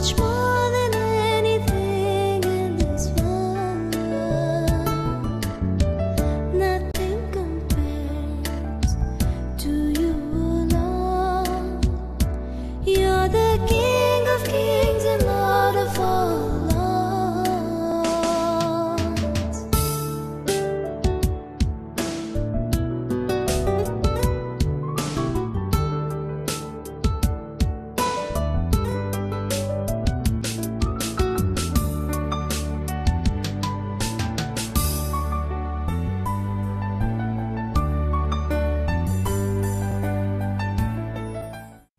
much more than anything in this world. Nothing compares to you, Lord. You're the King of kings and Lord of all lords.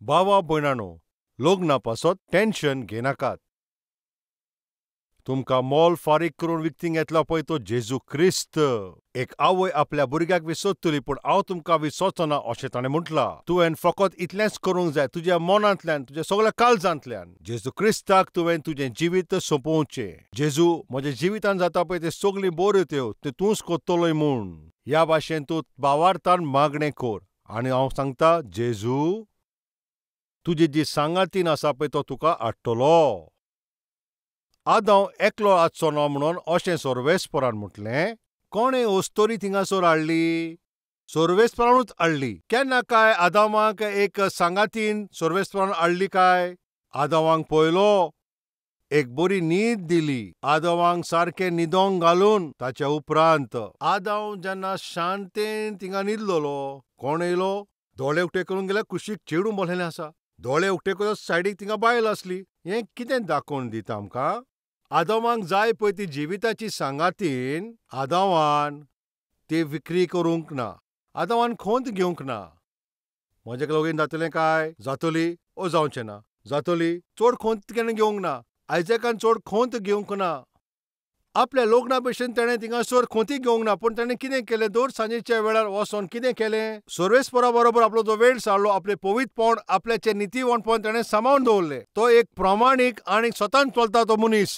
भावा भयणानो, लग्ना पासत tension घेनाकात. तुमकां मोल फारीक करून विकतीं घेतला पळय तो जेजू क्रिस्त. एक आवय आपल्या भुरग्याक विसरतली, पूण हांव तुमकां विसरचो ना अशें ताणें म्हटलां. तुवें फकत इतलेंच करूंक जाय, तुज्या मनांतल्यान, तुज्या सगळ्या काळजांतल्यान जेजू क्रिस्ताक तुवें तुजें जिवीत सोंपोवचें. जेजू, म्हज्या जिवितान जाता पळय तें सगळीं बऱ्यो त्यो, तें तूंच करतलोय म्हूण. ह्या भाशेन तूं भावार्थान मागणें कर आनी हांव सांगता, जेजू तुजी जी सांगातीन आसा पळय तो तुका हाडटलो. आदांव एकलो आसचो ना म्हणून अशें सर्वेस्परान म्हटलें. कोणें अस्तोरी थिंगासर हाडली? सर्वेस्परानूच हाडली. केन्ना काय आदामाक एक सांगातीन सर्वेस्परान हाडली काय? आदावांक पयलो एक बरी न्हीद दिली, आदावांक सारकें न्हिदोंक घालून. ताच्या उपरांत आदाव जेन्ना शांतेन थिंगा न्हिदलोलो, कोण येयलो? दोळे उक्ते करून गेल्यार कुशीक चेडूं बसलेलें आसा. दोळे उक्ते करून सायडीक थिंगा बायल आसली. हें कितें दाखोवन दिता आमकां? आदावांक जाय पळय ती जिविताची सांगातीन आदावान ती विक्री करूंक ना, आदावान खोंत घेवंक ना. म्हजें लगीन जातलें काय? जातली ओ जावचें ना? जातली. चड खोंत केन्ना घेवंक ना. आयजॅकान चड खोंत घेवंक ना. आपल्या लग्ना भशेन तेणें थिंगासर खोंती घेवंक ना, पूण तेणें कितें केलें? दर सांजेच्या वेळार वचोन कितें केलें? सर्वेस्परा बरोबर आपलो जो वेळ सारलो, आपलें पवित्रपण, आपल्याचें नितीवणपण तेणें सांबाळून दवरलें. तो एक प्रामाणीक आनी स्वतान चलता तो मनीस.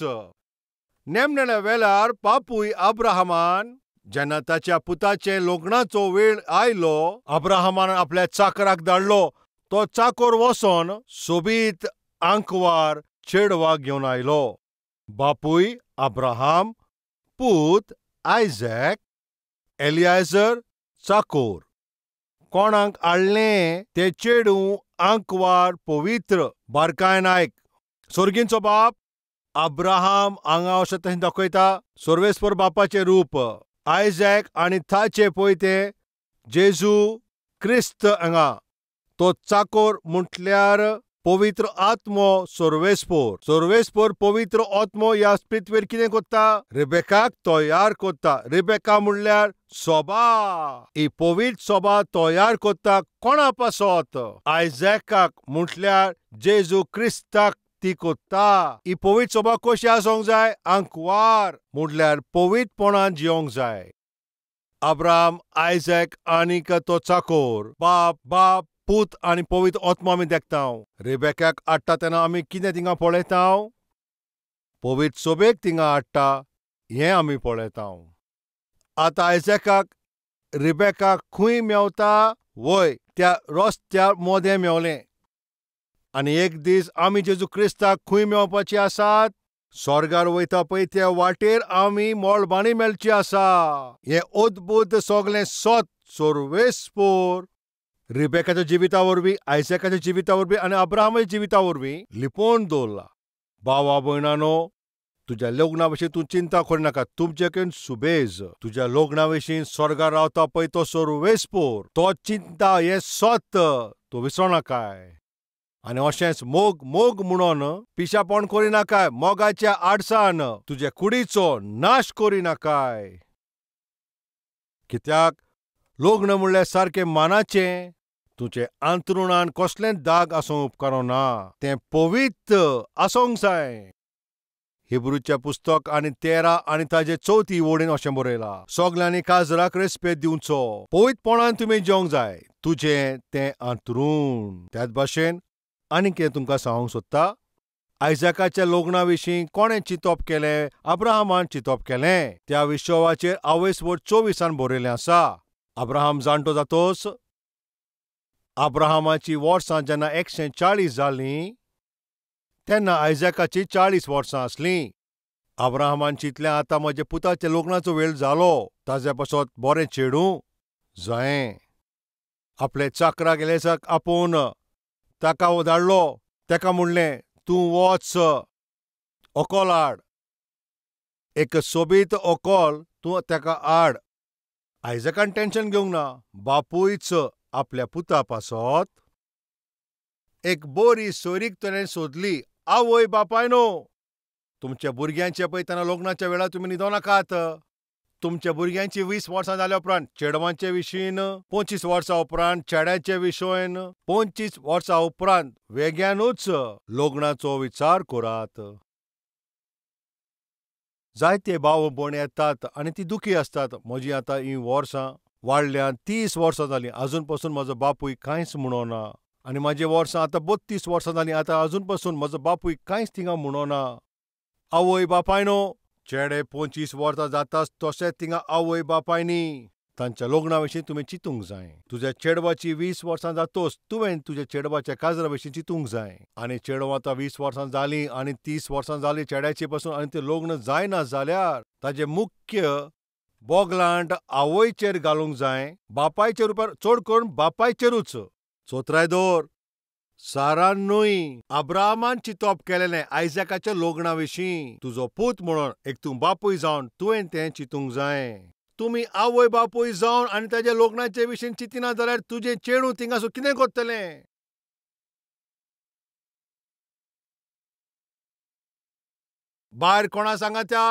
नेमनेल्या वेळार बापूय अब्राहमान जेन्ना ताच्या पुताचे लग्नाचो वेळ आयलो, अब्राहमान आपल्या चाकराक धाडलो. तो चाकोर वचोन सोबीत आंकवार चेडवाक घेवन आयलो. बापूय अब्राहम, पूत आयजॅक, एलियाजर चाकोर. कोणाक हाडलें तें चेडूं आंकवार पवित्र. बारकायन आयक, सोर्गींचो बाप अब्राहम हांगा अशें तशें दाखयता सर्वेस्पर बापाचें रूप. आयजॅक आनी ताचे पळय तें जेजू क्रिस्त हांगा. तो चाकोर म्हटल्यार पवित्र आत्मो सर्वेस्पोर. सर्वेस्पोर पवित्र आत्मो ह्या पृथ्वीर कितें करता? रेबेकाक तयार करता. रेबेका म्हणल्यार सोबा. ही पवित्र सोबा तयार करता कोणा पासत? आयजॅकाक म्हटल्यार जेजू क्रिस्ताक ती करता. ही पवित्र सोबा कशी आसूंक जाय? आंकवार म्हटल्यार पवित्रपणान जिवंक जाय. अब्राहम, आयजॅक आनीक तो चाकोर, बाप बाप पूत आनी पवित्र आत्मो आमी देखता. रेबेकाक हाडटा तेन्ना आमी कितें थिंगा पळयता? पवित्र सोबेक थिंगा हाडटा हें आमी पळयता. आतां आयजॅकाक रेबेकाक खंय मेवता? वय त्या रस्त्या मोदें मेवलें. आनी एक दीस आमी जेजू क्रिस्ताक खंय मेवपाची आसात? स्वर्गार वयता पळय त्या वाटेर आमी मळबांनी मेळची आसा. हें अद्भुत सगळें सत सर्वेस्पोर रिबेकाच्या जिविता वरवीं, आयजॅकाच्या जिविता वरवीं आनी अब्राहमाच्या जिविता वरवीं लिपोवन दवरला. भावा भयणानो, तुज्या लग्ना विशीं तूं चिंता करनाका. तुमचे कडेन सुबेज. तुज्या लग्ना विशीं स्वर्गार रावता पळय तो सर्वेस्पोर, तो चिंता हें सत तूं विसरनाकाय. आनी अशेंच मोग मोग म्हणून पिशापण करिनाकाय. मोगाच्या आडसान तुजे कुडीचो नाश करिनाकाय. कित्याक लग्न म्हणल्यार सारकें मानाचें. तुजें अंतरुणान कसलें दाग आसूंक उपकारना, तें पवित्र आसूंक जाय. हिब्रूच्या पुस्तक आनी 13 आनी ताजे 4 वडीन अशें बरयलां, सगल्यांनी काजराक रेस्पेद दिवचो. पवित्रपणान तुमी जेवंक जाय तुजें तें अंतरूण. त्याच भाशेन आनी कितें तुमकां सांगूंक सोदता, आयजॅकाच्या लग्ना विशीं कोणें चिंतप केलें? अब्राहमान चिंतप केलें. त्या विशयाचेर आवयस वड 24 बरयलें आसा. अब्राहम जाणटो जातोच अब्राहमाची वर्सां जेन्ना 140 जालीं तेन्ना आयजॅकाची 40 वर्सां आसलीं. अब्राहमान चिंतलें, आतां म्हज्या पुताच्या लग्नाचो वेळ जालो, ताजे पासत बरें चेडूं जायें. आपले चाकराक एलेजाक आपोवन ताका धाडलो. ताका म्हणलें, तूं वच ओकोल हाड, एक सोबीत ओकोल तूं ताका हाड. आयजॅकान टेन्शन घेवंक ना. बापूयच आपल्या पुता पासत एक बरी सोयरीक ताणें सोदली. आवय बापायनो, तुमच्या भुरग्यांचे पळय तेन्ना लग्नाच्या वेळार तुमी न्हिदो नाकात. तुमच्या भुरग्यांची 20 वर्सां जाल्या उपरांत चेडवांचे विशीं, 25 वर्सां उपरांत चेड्याचे विशयन, 25 वर्सां उपरांत वेग्यानूच लग्नाचो विचार करात. जायते भाव भयण येतात आनी ती दुखी आसतात. म्हजी आतां हीं वर्सां वाडल्यान 30 वर्सां जालीं, आजून पसून म्हजो बापूय कांयच म्हणना. आनी म्हाजी वर्सां आतां 32 वर्सां जालीं, आतां आजून पसून म्हजो बापूय कांयच थिंगा म्हणना. आवय बापायनो, चेडे 25 वर्सां जाताच तशेंच थिंगा आवय बापायनी तांच्या लग्ना विशीं तुमी चिंतूंक जाय. तुज्या चेडवाची 20 वर्सां जातोच तुवें तुज्या चेडवाच्या काजरा विशीं चिंतूंक जाय. आनी चेडवां आतां 20 वर्सां जालीं आनी 30 वर्सां जालीं चेड्याची पसून आनी तें लग्न जायना जाल्यार ताजें मुख्य बोगलांट आवयचेर घालूंक जाय, बापायचे रुपार, चड करून बापायचेरूच. चोत्राय दवर, सारान न्हय, अब्राहमान चिंतप केलेलें आयजॅकाच्या लग्ना विशीं. तुजो पूत म्हणून एक तूं बापूय जावन तुवें तें चिंतूंक जाय. तुमी आवय बापूय जावन आनी ताज्या लग्नाचे विशीं चिंतिना जाल्यार तुजें चेडूं थिंगासून कितें करतलें? भायर कोणा सांगाता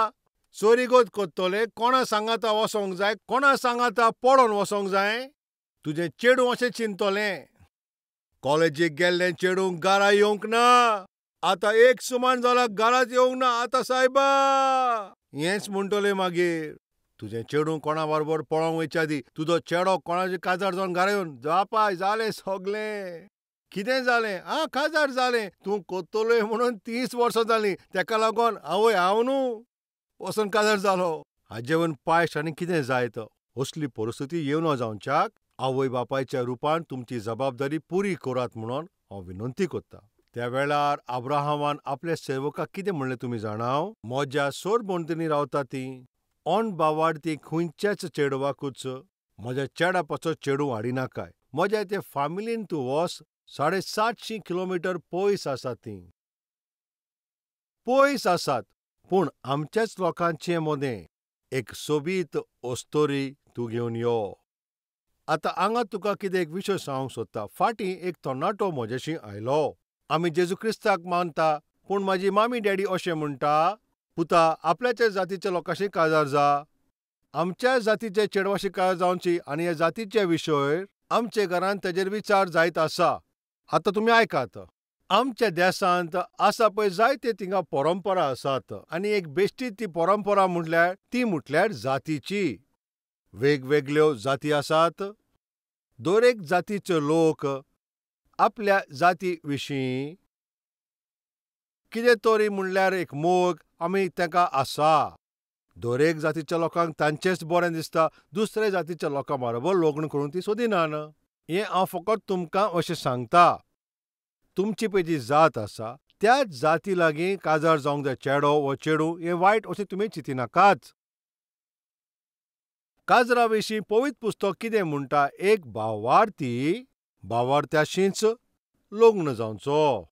सोरीगोत करतले, कोणा सांगाता वचोंक जाय, कोणा सांगाता पडोन वचोंक जाय. तुजें चेडूं अशें चिंततलें, कॉलेजीक गेल्लें चेडूं घरा येवंक ना, आतां एक सुमान जाला घरांत येवंक ना, आतां सायबा हेंच म्हणटलें. मागीर तुजें चेडूं कोणा बरोबर पळोवंक वयच्या आदीं तुजो चेडो कोणाचे काजार जावन घरा येवन जापाय जालें सगलें, कितें जालें, आं काजार जालें, तूं कोत्तलोय म्हणून 30 वर्सां जालीं, तेका लागून आवय हांव न्हू वचोन काजार जालो. हाजे वयल्यान पायश आनी कितें जायत. असली परिस्थिती येवना जावच्याक आवय बापायच्या रुपान तुमची जबाबदारी पुरी करात म्हणून हांव विनंती करतां. त्या वेळार अब्राहमान आपल्या सेवकाक कितें म्हणलें तुमी जाणाव? म्हज्या सरभोंवतणी रावता ती अनबावाडती खंयच्याच चेडवाकूच म्हज्या चेडा पासत चेडूं हाडिनाकाय. म्हज्या ते फामिलीन तूं वच, 750 किलोमिटर पयस आसात ती, पयस आसात, पूण आमच्याच लोकांचे मदें एक सोबीत अस्तोरी तूं घेवन यो. आतां हांगा तुका कितें एक विशय सांगूंक सोदता. फाटीं एक तरणाटो म्हजेशी आयलो. आमी जेजू क्रिस्ताक मानता, पूण म्हाजी मामी डॅडी अशें म्हणटा, पुता आपल्याच्या जातीच्या लोकांशी काजार जा, आमच्या जातीच्या चेडवाशी काजार जावची आनी ह्या जातीचे विशय आमचे घरांत तेजेर विचार जायत आसा. आतां तुमी आयकात, आमच्या देशांत आसा पळय जायते थिंगा परंपरा आसात आनी एक बेश्टी ती परंपरा म्हटल्यार ती म्हटल्यार जातीची. वेगवेगळ्यो जाती आसात, दरेक जातीचो लोक आपल्या जाती विशीं कितें तरी म्हणल्यार एक मोग आमी तांकां आसा. दरेक जातीच्या लोकांक तांचेंच बरें दिसता, दुसऱ्या जातीच्या लोकां बरोबर लग्न करूंक ती सोदिनात. हें हांव फकत तुमकां अशें सांगता. तुमची पळय जी जात आसा त्याच जाती लागीं काजार जावंक जाय चेडो वो चेडूं, हें वायट अशें तुमी चिंतिनाकात. काजरा विशीं पवित्र पुस्तक कितें म्हणटा? एक भावार्थी भावार्थ्याशींच लग्न जावचो,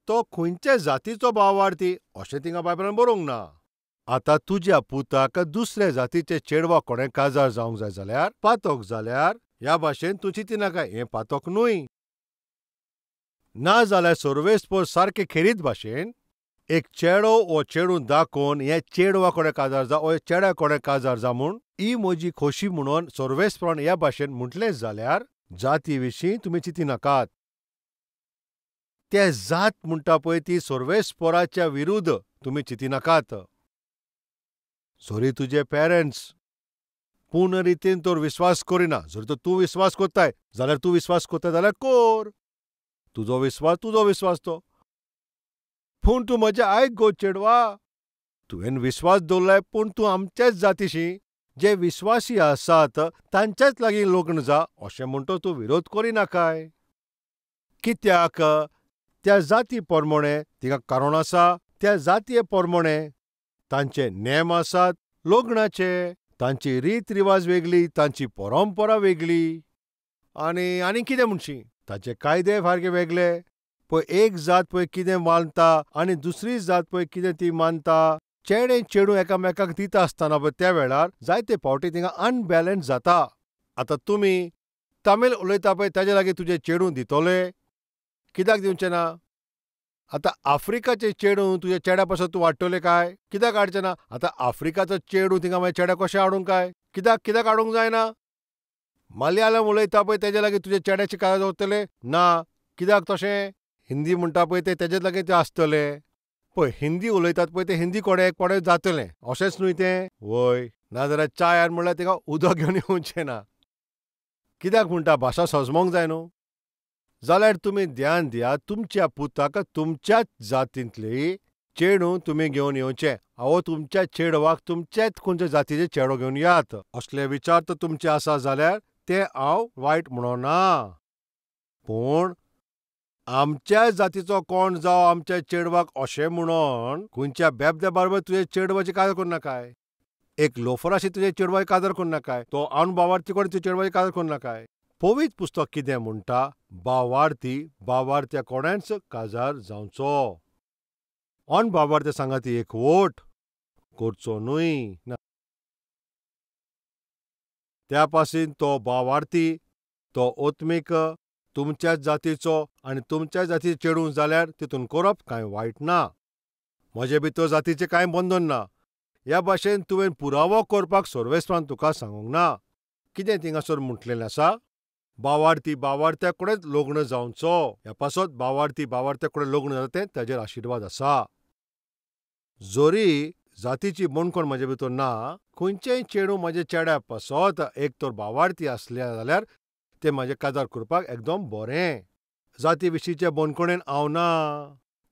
तो खंयच्या जातीचो भावार्थी अशें थिंगा बायबलान बरोवंक ना. आतां तुज्या पुताक दुसऱ्या जातीचे चेडवा कोणें काजार जावंक जाय जाल्यार पातक जाल्यार ह्या भाशेन तूं चिंतिनाका, हें पातक न्हय. ना जाल्यार सर्वेस्पर सारकें खेरीत भाशेन एक चेडो वो चेडूं दाखोवन हे चेडवा कडेन काजार जा वो चेड्या कडेन काजार जा म्हूण ही म्हजी खोशी म्हणून सर्वेस्परान ह्या भाशेन म्हटलें जाल्यार जाती विशीं तुमी चिंतिनाकात. ते जात म्हणटा पळय ती सर्वेस्पराच्या विरुद्ध तुमी चिंतिनाकात. जरी तुजे पेरंट्स पूर्ण रितीन तर विस्वास करिना, जर तर तूं विस्वास करताय जाल्यार तूं विस्वास करताय जाल्यार कोर, तुजो विस्वास तुजो विस्वास तो. पूण तूं म्हजें आयक गो चेडवा, तुवें विस्वास दवरलाय पूण तूं आमच्याच जातीशी जे विस्वासी आसात तांच्याच लागीं लग्न जा अशें म्हणटो तूं विरोध करिनाकाय. कित्याक त्या जाती प्रमाणे तिका कारण आसा, त्या जातीये प्रमाणे तांचे नेम आसात लग्नाचे, तांची रीत रिवाज वेगळी, तांची परंपरा वेगळी, आनी आनी कितें म्हणशी ताचे कायदे सारके वेगळे. पळय एक जात पळय कितें मानता आनी दुसरी जात पळय कितें ती मानता. चेडे चेडूं एकामेकाक दिता आसतना पळय त्या वेळार जायते फावटी थिंगा अनबॅलन्स जाता. आतां तुमी तमीळ उलयता पळय ताजे लागीं तुजें चेडूं दितले, कित्याक दिवचें ना? आतां आफ्रिकाचें चेडूं तुज्या चेड्या पासत तूं हाडटलें काय? कित्याक हाडचें ना? आतां आफ्रिकाचो चेडूं थिंगा मागीर चेड्या कशें हाडूंक काय? कित्याक कित्याक हाडूंक जायना? मलयाळम उलयता पळय तेजे लागीं तुज्या चेड्याचें काजार दवरतलें ना, कित्याक तशें? हिंदी म्हणटा पळय तें तेजेच लागीं तें आसतलें. पळय हिंदी उलयतात पळय तें हिंदी कोडे एक कोडे जातलें, अशेंच न्हय तें? वय, नाजाल्यार चायार म्हणल्यार तिका उदक घेवन येवचें ना. कित्याक म्हणटा? भाशा सजमोंक जाय न्हू. जाल्यार तुमी ध्यान दियात, तुमच्या पुताक तुमच्याच जातींतली चेडूं तुमी घेवन येवचें. आवो तुमच्या चेडवाक तुमच्याच खंयच्या जातीचे चेडो घेवन यात. असले विचार तर तुमचे आसा जाल्यार ते हांव वायट म्हणना, पूण आमच्या जातीचो कोण जावं आमच्या चेडवाक अशें म्हणून खंयच्या बेबद्या बारबर तुज्या चेडवाची काजार करनाकाय. एक लोफराशी तुज्या चेडवाची काजार करनाकाय, तो अणबावार्थी कोण तुज्या चेडवाची काजार करनाकाय. पवित्र पुस्तक कितें म्हणटा? बावार्थी बावार्थ्या कोणेंच काजार जावचो, अणबावार्थ्या सांगाती एकवट करचो न्हय. त्या पासून तो बावार्थी, तो ओत्मीक तुमच्याच जातीचो आनी तुमच्या जातीचें चेडूं जाल्यार तितून करप कांय वायट ना. म्हजे भितर जातीचें कांय बंधन ना. ह्या भाशेन तुवें पुरावो करपाक सर्वेस्परान तुका सांगूंक ना. कितें थिंगासर म्हटलेलें आसा? बावार्थी बावार्थ्या कडेन लग्न जावचो. ह्या पासत बावार्थी बावार्थ्या कडेन लग्न जाता तें ताजेर आशिर्वाद आसा. जरी जातीची बणकोण म्हजे भितर ना, खंयचेंय चेडूं म्हज्या चेड्या पासत एक तर बावार्थी आसलें जाल्यार तें म्हाजें काजार करपाक एकदम बरें. जाती विशींचे बणकोणेन हांव ना.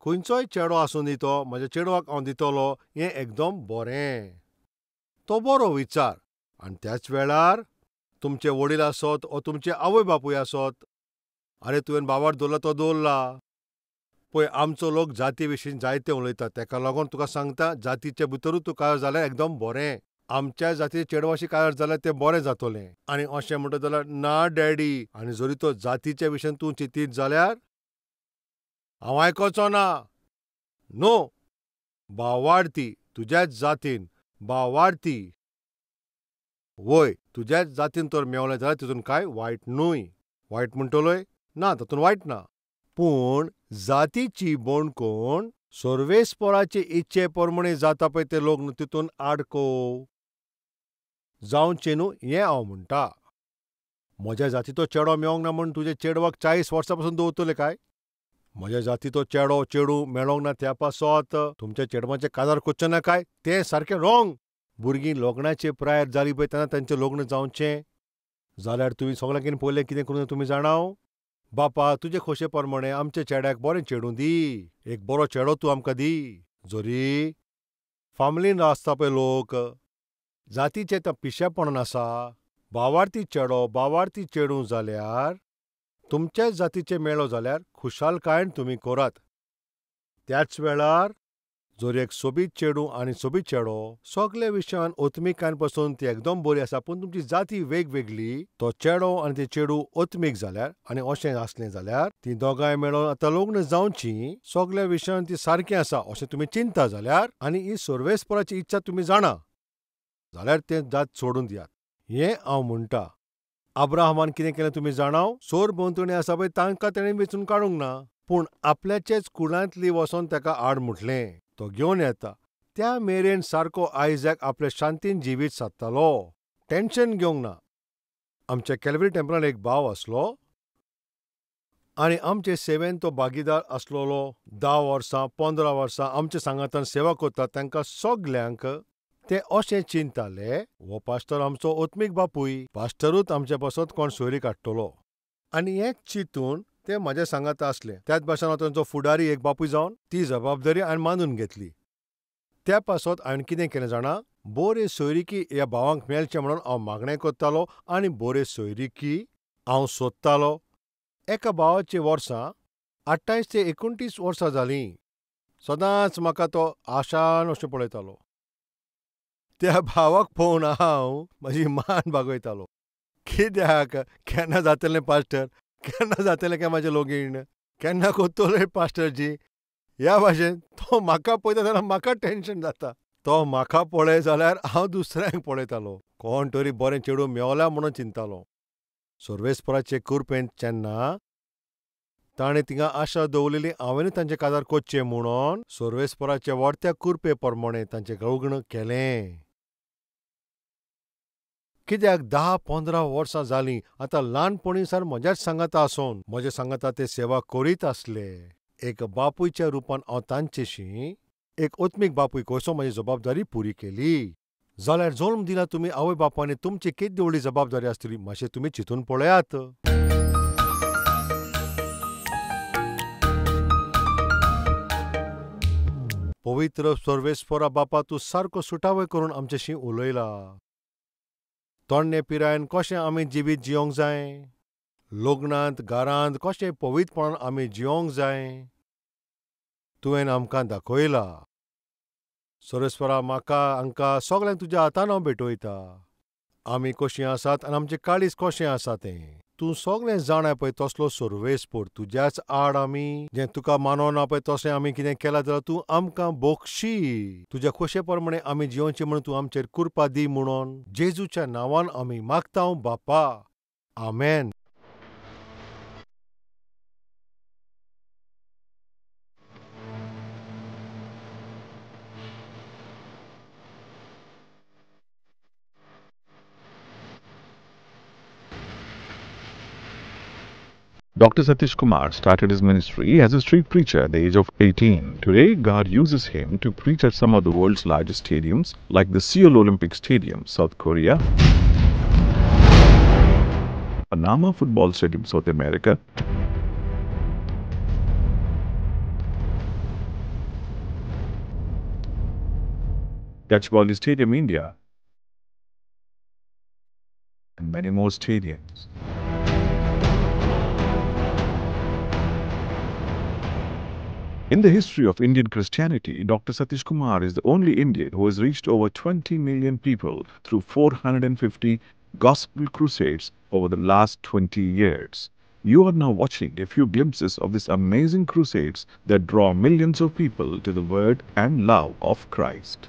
खंयचोय चेडो आसूं दी तो म्हज्या चेडवाक हांव दितलो, हें एकदम बरें. तो बरो विचार. आनी त्याच वेळार तुमचे वडील आसत वो तुमचे आवय बापूय आसत, आरे तुवें बाबार दवरला तो दवरला. पळय आमचो लोक जाती विशीं जायते उलयतात, तेका लागून तुका सांगता जातीचे भितरूच तूं काजार जाल्यार एकदम बरें. आमच्या जातीचे चेडवाशी काजार जाल्यार तें बरें जातलें. आनी अशें म्हणटा जाल्यार ना डॅडी, आनी जरी तो जातीच्या विशयान तूं चिंतीत जाल्यार हांव आयकोचो ना. नो, बावार्थी तुज्याच जातीन, बावार्थी वय तुज्याच जातीन तर मेवलें जाल्यार तितून कांय वायट न्हय. वायट म्हणटलोय ना, तातूंत वायट ना. पूण जातीची बणकोण सर्वेस्पराचे इच्छे प्रमाणे जाता पळय तें लग्न तितून आडको जावचें न्हू, हें हांव म्हणटा. म्हज्या जातीचो चेडो मेवोंक ना म्हूण तुज्या चेडवाक 40 वर्सां पसून दवरतले काय? म्हज्या जातीचो चेडो चेडूं मेळोंक ना त्या पासत तुमच्या चेडवाचें काजार करचें ना काय? तें सारकें रोंग. भुरगीं लग्नाचे प्रायर जाली पळय तेन्ना तांचें लग्न जावचें जाल्यार तुमी सगळ्यांकीन पयलें कितें करूं तुमी जाणाव? बापा तुजे खोशे प्रमाणे आमच्या चेड्याक बरें चेडूं दी, एक बरो चेडो तूं आमकां दी. जरी फामिलीन आसता पळय लोक जातीचें तें पिशेपणान आसा. बावार्थी चेडो बावार्थी चेडूं जाल्यार तुमच्याच जातीचें मेळ्ळो जाल्यार खुशालकायेन तुमी करात. त्याच वेळार जर एक सोबीत चेडूं आनी सोबीत चेडो सगल्या विशयान ओत्मिकान पसून ती एकदम बरी आसा, पूण तुमची जाती वेगवेगळी, तो चेडो आनी तें चेडूं ओत्मीक जाल्यार आनी अशें आसलें जाल्यार ती दोगांय मेळोन आतां लग्न जावचीं, सगल्या विशयान ती सारकें आसा अशें तुमी चिंता जाल्यार आनी ही सर्वेस्पराची इच्छा तुमी जाणा जाल्यार तें जात सोडून दियात, हें हांव म्हणटा. अब्राहमान कितें केलें तुमी जाणाव? सोर भोंवतणी आसा पळय तांकां तेणें वेंचून काडूंक ना, पूण आपल्याचेच कुळांतली वचोन ताका आड म्हटलें. तो घेवन येता त्या मेरेन सारको आयजॅक आपले शांतीन जिवीत सादतालो, टेन्शन घेवंक ना. आमच्या कॅलवरी टेम्पलान एक भाव आसलो आनी आमचे सेवेन तो भागीदार आसलेलो. 10 वर्सां 15 वर्सां आमच्या सांगातान सेवा करता. तांकां सगल्यांक ते अशें चिंताले, हो पास्टर आमचो ओत्मीक बापूय, पास्टरूच आमचे पासत कोण सोयरी काडटलो. आनी हें चिंतून ते म्हाज्या सांगाता आसले. त्याच भाशेन हांव तांचो फुडारी एक बापूय जावन ती जबाबदारी हांवें मानून घेतली. त्या पासत हांवें कितें केलें जाणा? बरे सोयरिकी ह्या भावांक मेळचें म्हणून हांव मागणें करतालो आनी बरे सोयरिकी हांव सोदतालो. एका भावाची वर्सां 28 ते 29 वर्सां जालीं. सदांच म्हाका तो आशान अशें पळयतालो. त्या भावाक पळोवन हांव म्हजी मान बागयतालो. कित्याक केन्ना जातलें पास्टर, केन्ना जातलें काय म्हाजें लगीन, केन्ना कोत्तोले पास्टरजी. ह्या भाशेन तो म्हाका पळयता जाल्यार म्हाका टेन्शन जाता. तो म्हाका पळय जाल्यार हांव दुसऱ्यांक पळयतालो. कोण तरी बरें चेडूं मेवला म्हणून चिंतालो. सर्वेस्पराचे कृपेन जेन्ना ताणें थिंगा आशा दवरलेली हांवें तांचे काजार कोच्चें म्हणून सर्वेस्पराचे वाडत्या कृपे प्रमाणें तांचें लग्न केलें. कित्याक 10-15 वर्सां जालीं आतां ल्हानपणी सावन म्हज्याच सांगाता आसून म्हज्या सांगाता ते सेवा करीत आसले. एक बापूयच्या रुपान हांव तांचेशी एक आत्मीक बापूय कसो म्हजी जबाबदारी पुरी केली. जाल्यार जल्म दिला तुमी आवय बापायनी तुमची केदी व्हडली जबाबदारी आसतली मातशें तुमी चिंतून पळयात. पवित्र सर्वेस्परा बापा, तूं सारको सुटावो करून आमच्याशी उलयला. तोण्णे पिरायेन कशें आमी जिवीत जियोंक जाय, लग्नांत घरांत कशें पवित्रपणान आमी जियोंक जाय तुवें आमकां दाखयला. सर्वेस्परा, म्हाका हांकां सगळ्यांक तुज्या हातान हांव भेटयता. आमी कशीं आसात आनी आमचें काळीज कशें आसा तें तूं सगळें जाणा पळय. तसलो सर्वेस्पर तुज्याच आड आमी जें तुका मानवना पळय तशें आमी कितें केलां जाल्यार तूं आमकां बोगशी. तुज्या खोशे प्रमाणे आमी जियोवचें म्हणून तूं आमचेर कृपा दी म्हणून जेजूच्या नांवान आमी मागता बापा, आमेन. Dr. Satish Kumar started his ministry as a street preacher at the age of 18. Today, God uses him to preach at some of the world's largest stadiums like the Seoul Olympic Stadium, South Korea, Panama Football Stadium, South America, Gachibowli Stadium, India, and many more stadiums. In the history of Indian Christianity, Dr. Satish Kumar is the only Indian who has reached over 20 million people through 450 gospel crusades over the last 20 years. You are now watching a few glimpses of these amazing crusades that draw millions of people to the word and love of Christ.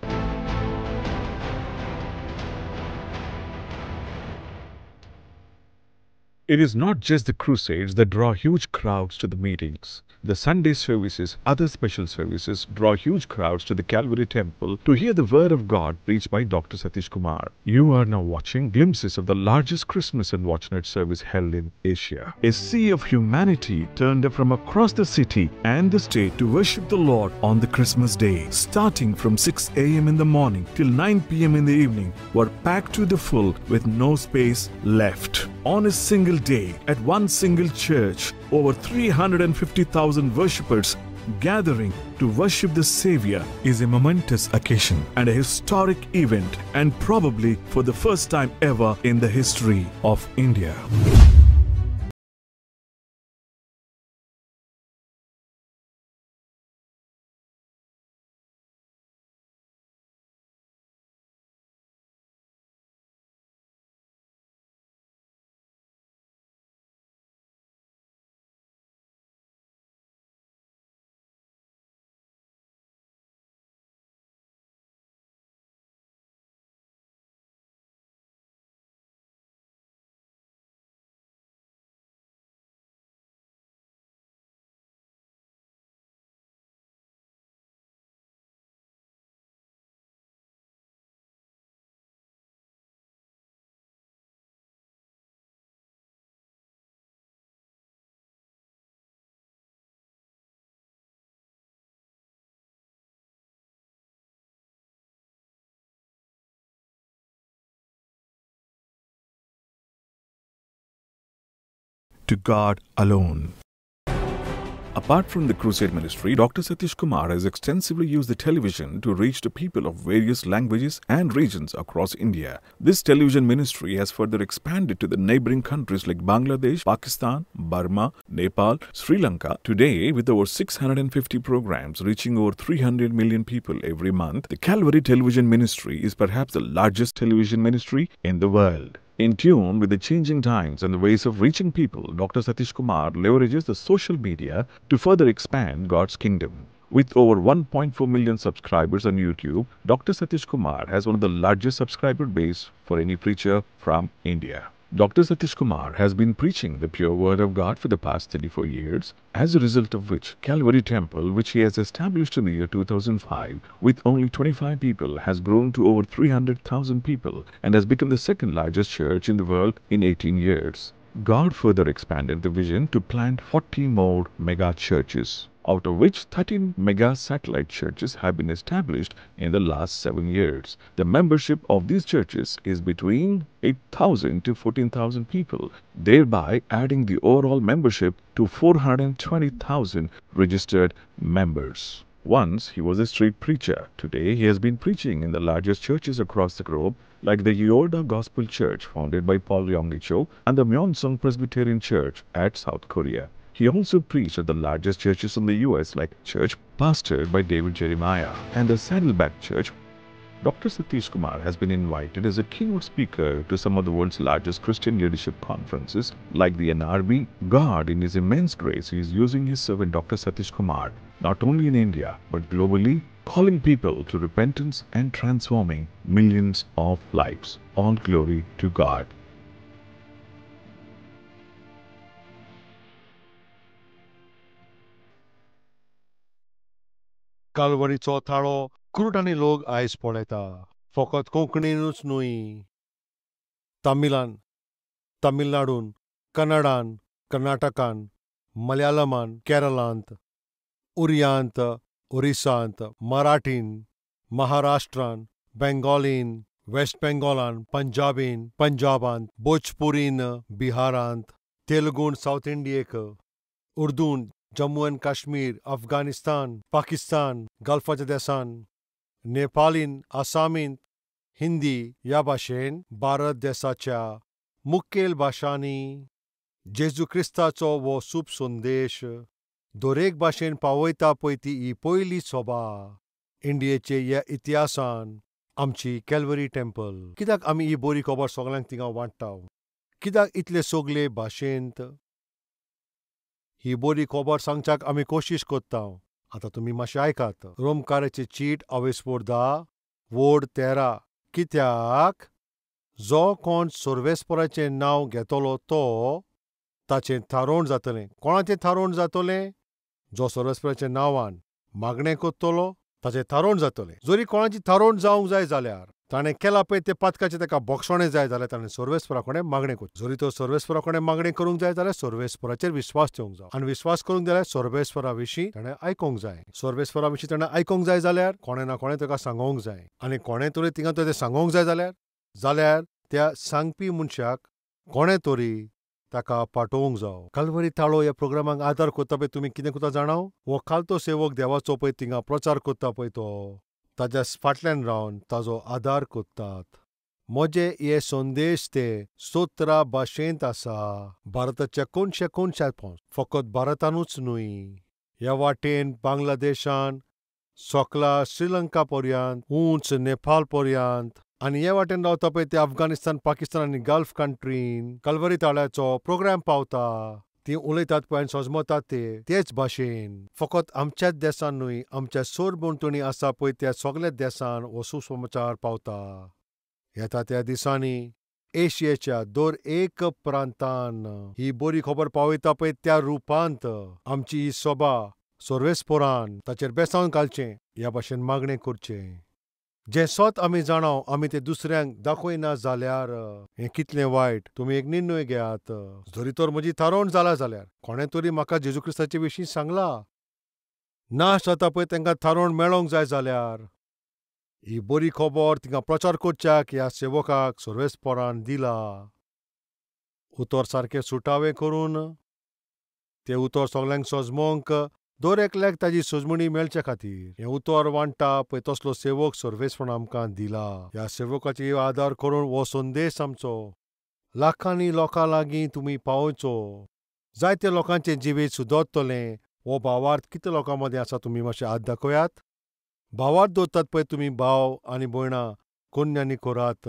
It is not just the crusades that draw huge crowds to the meetings. The Sunday services, other special services draw huge crowds to the Calvary Temple to hear the word of God preached by Dr. Satish Kumar. You are now watching glimpses of the largest Christmas and Watch Night service held in Asia. A sea of humanity turned up from across the city and the state to worship the Lord on the Christmas day. Starting from 6 a.m. in the morning till 9 p.m. in the evening were packed to the full with no space left. On a single day, at one single church, over 350,000 worshippers gathering to worship the Savior is a momentous occasion and a historic event, and probably for the first time ever in the history of India. To God alone. Apart from the crusade ministry, Dr. Satish Kumar has extensively used the television to reach the people of various languages and regions across India. This television ministry has further expanded to the neighboring countries like Bangladesh, Pakistan, Burma, Nepal, Sri Lanka. Today, with over 650 programs reaching over 300 million people every month, the Calvary Television Ministry is perhaps the largest television ministry in the world. In tune with the changing times and the ways of reaching people, Dr. Satish Kumar leverages the social media to further expand God's kingdom. With over 1.4 million subscribers on YouTube, Dr. Satish Kumar has one of the largest subscriber base for any preacher from India. Dr. Satish Kumar has been preaching the pure word of God for the past 34 years, as a result of which Calvary Temple, which he has established in the year 2005 with only 25 people, has grown to over 300,000 people and has become the second largest church in the world in 18 years. God further expanded the vision to plant 40 more mega churches, out of which 13 mega satellite churches have been established in the last 7 years. The membership of these churches is between 8,000 to 14,000 people, thereby adding the overall membership to 420,000 registered members. Once he was a street preacher. Today he has been preaching in the largest churches across the globe, like the Yoido Gospel Church founded by Paul Yonggi Cho and the Myeongseong Presbyterian Church at South Korea. He also preached at the largest churches in the US, like Church pastored by David Jeremiah and the Saddleback Church. Dr. Satish Kumar has been invited as a keynote speaker to some of the world's largest Christian leadership conferences like the NRB. God, in His immense grace, is using His servant Dr. Satish Kumar not only in India but globally, calling people to repentance and transforming millions of lives. All glory to God. कालवरीचो थाळो कुरुटांनी लोक आयज पळयता, फकत कोंकणीनूच न्हय, तमिळान, तमिळनाडून, कन्नडान, कर्नाटकान, मलयाळमान, केरळांत, उरियांत, ओरिसांत, मराठीन, महाराष्ट्रान, बेंगॉलीन, वेस्ट बेंगॉलान, पंजाबीन, पंजाबांत, भोजपुरीन, बिहारांत, तेलुगून सावथ इंडियेक, उर्दून जम्मू एंड काश्मीर, अफगाणिस्तान, पाकिस्तान, गल्फाच्या देसान, नेपालीन, आसामीन, हिंदी ह्या भाशेन भारत देसाच्या मुखेल भाशांनी जेजू क्रिस्ताचो हो सूप संदेश दरेक भाशेन पावयता पळय ती ही पयली सभा इंडियेचे ह्या इतिहासान आमची कॅल्वरी टेम्पल. कित्याक आमी ही बरी खबर सगळ्यांक थिंगा वांट्टा? कित्याक इतले सगळे भाशेंत ही बरी खबर सांगच्याक आमी कोशिश कोत्ता? आतां तुमी मातशें आयकात. रोमकाराची चीट अवेस्पोर 10 वोड 13. कित्याक जो कोण सर्वेस्पराचें नांव घेतलो तो ताचें थारोवण जातलें. कोणाचें थारोवण जातलें? जो सर्वेस्पराच्या नांवान मागणें कोत्तलो ताचें थारोवण जातलें. जरी कोणाची थारोवण जावंक जाय जाल्यार ताणें केलां पळय तें पातकाचें ताका बक्षणें जाय जाल्यार ताणें सर्वेस्परा कडेन मागणें करचें. जरी तो सर्वेस्परा कडेन मागणें करूंक जाय जाल्यार सर्वेस्पराचेर विस्वास ठेवंक जाय, आनी विस्वास करूंक जाल्यार सर्वेस्परा विशीं ताणें आयकूंक जाय. सर्वेस्परा विशीं ताणें आयकूंक जाय जाल्यार कोणें ना कोणें ताका सांगोंक जाय, आनी कोणें तरी थिंगा तें सांगोंक जाय जाल्यार त्या सांगपी मनशाक कोणें तरी ताका पाठोवंक जावो. कालवरी थाळो ह्या प्रोग्रामाक आदार कोत्ता पळय तुमी कितें कोत्ता जाणाव? हो खालतो सेवक देवाचो पळय थिंगा प्रचार कोत्ता पळय तो ताज्या फाटल्यान रावन ताजो आदार कोत्तात. म्हजे हे संदेश ते 17 भाशेंत आसा, भारताच्या कोनशे कोनशात पोंच, फकत भारतानूच न्हय, ह्या वाटेन बांगलादेशान, सोकला श्रीलंका पर्यंत, उंच नेपाळ पर्यंत, आनी हे वाटेन रावता पळय ते अफगाणिस्तान, पाकिस्तान आनी गल्फ कंट्रीन कलवरी ताळ्याचो प्रोग्राम पावता. ती उलयतात पळय आनी सजमतात ते तेच भाशेन. फकत आमच्याच देसान न्हय, आमच्या सरभोंवतणी आसा पळय त्या सगळ्या देसान हो सुसमाचार पावता. येता त्या दिसांनी एशियेच्या दर एक प्रांतान ही बरी खबर पावयता पळय त्या रुपांत आमची ही सभा सर्वेस्पोरान ताचेर बेसावन घालचें ह्या भाशेन मागणें करचें. जें सत आमी जाणाव आमी तें दुसऱ्यांक दाखयना जाल्यार हें कितलें वायट. तुमी एक निर्णय घेयात. जरी तर म्हजी थारोवण जाला जाल्यार कोणें तरी म्हाका जेजू क्रिस्ताचे विशीं सांगलां, नाश जाता पळय तांकां थारोवण मेळोंक जाय जाल्यार ही बरी खबर तिंगा प्रचार करच्याक ह्या सेवकाक सर्वेस्परान दिला. उतर सारकें सुटावें करून तें उतर सगल्यांक सजमोंक दर एकल्याक ताजी सजमणी मेळचे खातीर हें उतर वांट्टा पळय तसलो सेवक सर्वेस्पण आमकां दिला. ह्या सेवकाची आदार करून हो संदेश आमचो लाखांनी लोकां लागीं तुमी पावोवचो. जायते लोकांचें जिवीत सुदरतलें. हो भावार्थ कितले लोकां मदीं आसा तुमी मातशें हात दाखयात. भावार्थ दवरतात पळय तुमी भाव आनी भयणां कोन्यांनी करात.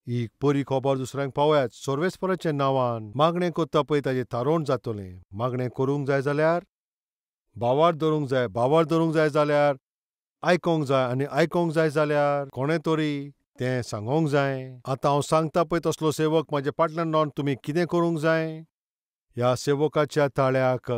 ही बरी खबर दुसऱ्यांक पावयात. सर्वेस्पराच्या नांवान मागणें करता पळय ताजें थारोवण जातलें. मागणें करूंक जाय जाल्यार भावार्थ धरूंक जाय. भावार्थ धरूंक जाय जाल्यार आयकोंक जाय आनी आयकोंक जाय जाल्यार कोणें तरी तें सांगोंक जाय. आतां हांव सांगता पळय तसलो सेवक म्हाज्या फाटल्यान रावन तुमी कितें करूंक जाय. ह्या सेवकाच्या ताळ्याक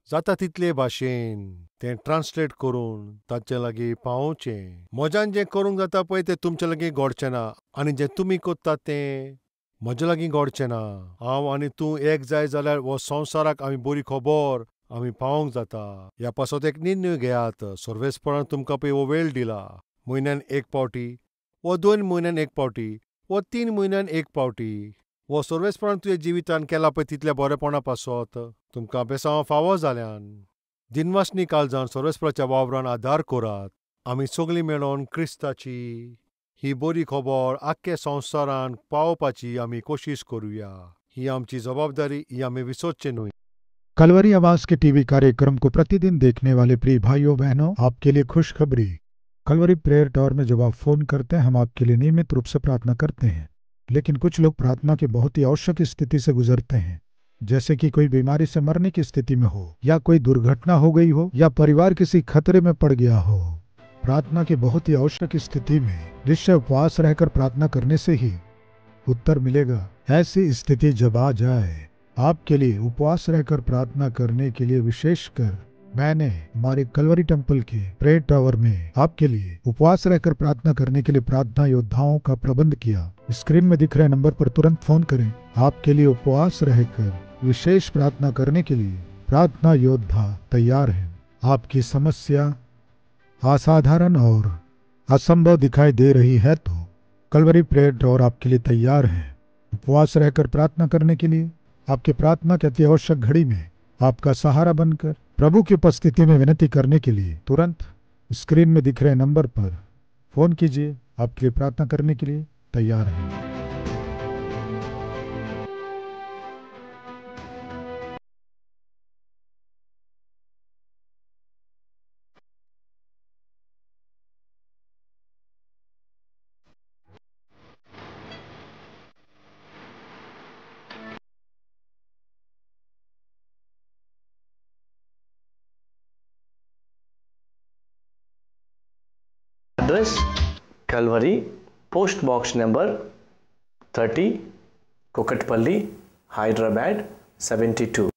जाता तितले भाशेन तें ट्रान्सलेट करून ताचे लागीं पावोवचें. म्हज्यान जें करूंक जाता पळय तें तुमचे लागीं घडचें ना आनी जें तुमी करतात तें म्हजे लागीं घडचें ना. हांव आनी तूं एक जाय जाल्यार हो संवसाराक आमी बरी खबर आमी पावोवंक जाता. ह्या पासत एक निर्णय घेयात. सर्वेस्परान तुमकां पळय हो वेळ दिला. म्हयन्यान एक पावटी वा 2 म्हयन्यान एक पावटी वा 3 म्हयन्यान एक पावटी हो सर्वेस्परान तुज्या जिवितान केला पळय तितल्या बरेपणा पासत तुमकां बेसांव फावो जाल्यान दिनवासनी काळजान सर्वेस्पराच्या वावरान आदार करात. आमी सगळीं मेळोन क्रिस्ताची ही बरी खबर आख्खे संवसारान पावोवपाची आमी कोशिश करुया. ही आमची जबाबदारी, ही आमी विसरचें न्हय. कलवरी आवाज के टीवी कार्यक्रम को प्रतिदिन देखने वाले प्रिय भाइयों बहनों, आपके लिए खुशखबरी। कलवरी प्रेयर टावर में जब आप फोन करते हैं, हम आपके लिए नियमित रूप से प्रार्थना करते हैं। लेकिन कुछ लोग प्रार्थना की बहुत ही आवश्यक स्थिति से गुजरते हैं, जैसे कि कोई बीमारी से मरने की स्थिति में हो, या कोई दुर्घटना हो गई हो, या परिवार किसी खतरे में पड़ गया हो। प्रार्थना की बहुत ही आवश्यक स्थिति में निश्चय उपवास रहकर प्रार्थना करने से ही उत्तर मिलेगा। ऐसी स्थिति जब आ जाए, आपके लिए उपवास रहकर प्रार्थना करने के लिए विशेषकर मैंने हमारे कलवरी टेम्पल के प्रेयर टावर में आपके लिए उपवास रहकर प्रार्थना करने के लिए प्रार्थना योद्धाओं का प्रबंध किया। स्क्रीन में दिख रहे नंबर पर तुरंत फोन करें। आपके लिए उपवास रहकर विशेष प्रार्थना करने के लिए प्रार्थना योद्धा तैयार हैं। आपकी समस्या असाधारण और असंभव दिखाई दे रही है तो कलवरी प्रेयर टावर आपके लिए तैयार है उपवास रहकर प्रार्थना करने के लिए। आपके प्रार्थना के अति आवश्यक घड़ी में आपका सहारा बनकर प्रभु की उपस्थिति में विनती करने के लिए तुरंत स्क्रीन में दिख रहे नंबर पर फोन कीजिए। आपके लिए प्रार्थना करने के लिए तैयार हैं। Address Calvary, post box number 30, Kukatpally, Hyderabad 72.